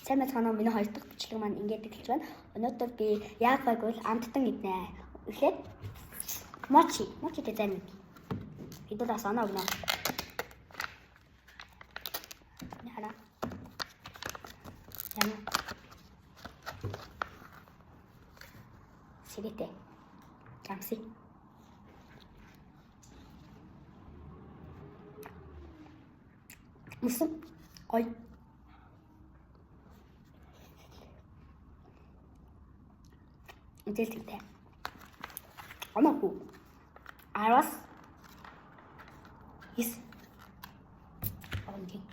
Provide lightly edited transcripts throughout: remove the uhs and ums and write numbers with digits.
Сайн байцгаана уу? Миний хоёр дахь бичлэг маань ингээд эхэлж байна. Өнөөдөр би яг байгвал амттан иднэ. Эхлээд мочи, мочи дэ займ. Бид бас оноо өгнө. Яра. Яна. Сэрэтэ. Амси. Мөсөн. Гоё. Зээлтэй. Оноогүй. 10-аас 9. Онгийн.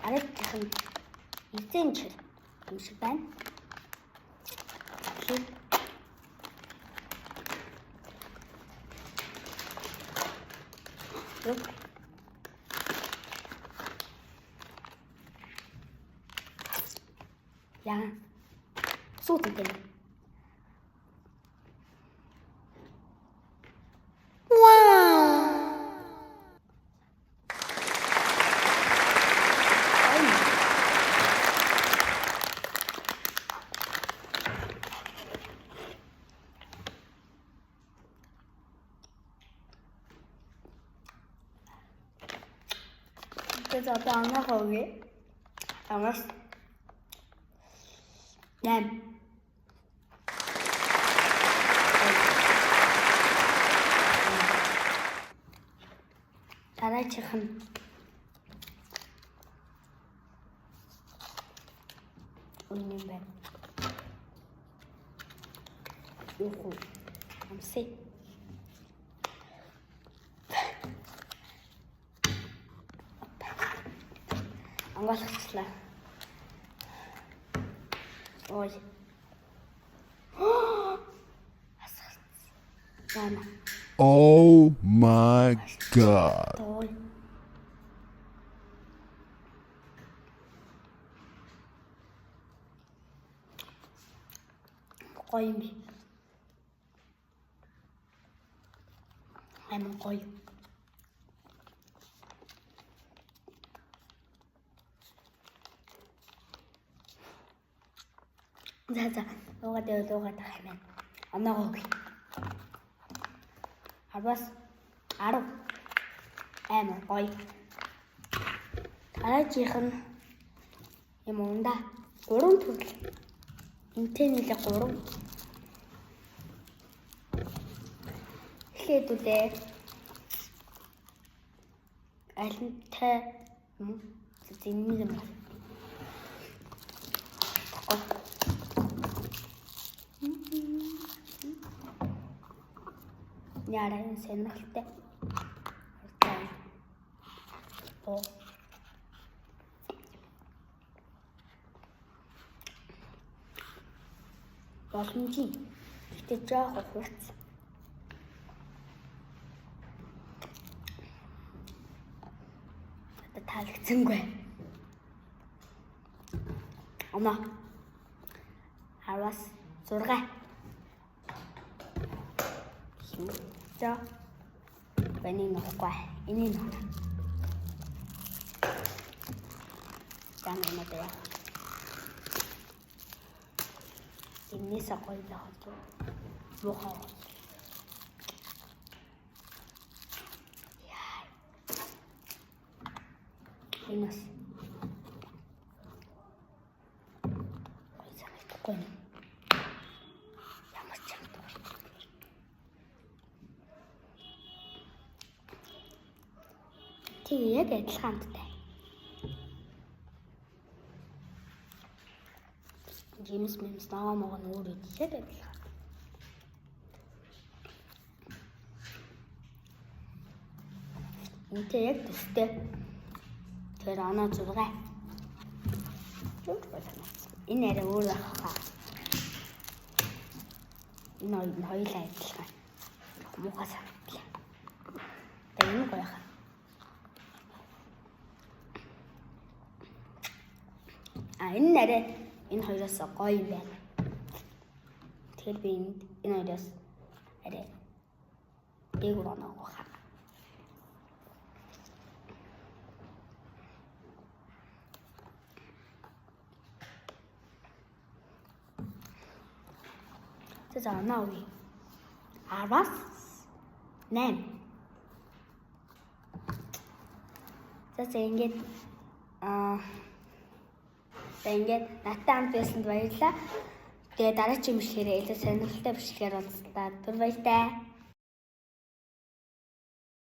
Арайчих нь эзэн чир юм шиг байна. Тэгэхээр Яа. Суу зэнтэй. Тэгээд одоо анаах өгье. Амаас 8. Дараачих нь үнэн юм байна. Юху. Амси. Ангаалгачлаа. Ой. Асгалц. Oh my god. Ой. Гоё юм би. Амар гоё. За за, уугаад байвал уугаад ах юм байна. Оноогоо өгье. 10-аас 10. Амар гоё. Дараагийнх нь юм унда. 3 төрөл. Энтэй нийлээ 3. Эхлээд үлээ. Алинтай юм уу? Зэнийг юм. Яараа сонирхолтой. Оо. Боломжийн. Гэтэ жоохон хурц. Одоо таалагдсангүй. Оноо. 10-аас 6. За. Энийг нөхгүй. Энийг нөх. За нэмээд яа. Энээс гоё байх болов. Муухай. Яа. Энэс. Гоё санагдахгүй юм. Ямар ч юм. Тэг яг адилхан амттай. Жимс мэмс ногоо могоо нь өөр идэхэд адилхан. Энтэй яг төстэй. Тэгэхээр оноо 6. Юу ч санагдсан. Энэ арай өөр байх хаа. Энэ хоёр нь хоёулаа адилхан. Муухай санагдлаа. Тэгээ энэ гоё хаа. А энэ нь арай энэ хоёроос гоё юм байна. Тэгэхээр би энд энэ хоёроос арай дээгүүр оноог хаа. За за, оноо өгье. 10-аас 8. За за, ингээд за, ингээд надтай хамт байсанд баярлалаа. Тэгээ дараагийн бичлэгээрээ илүү сонирхолтой бичлэгээр уулзлаа. Түр баяртай.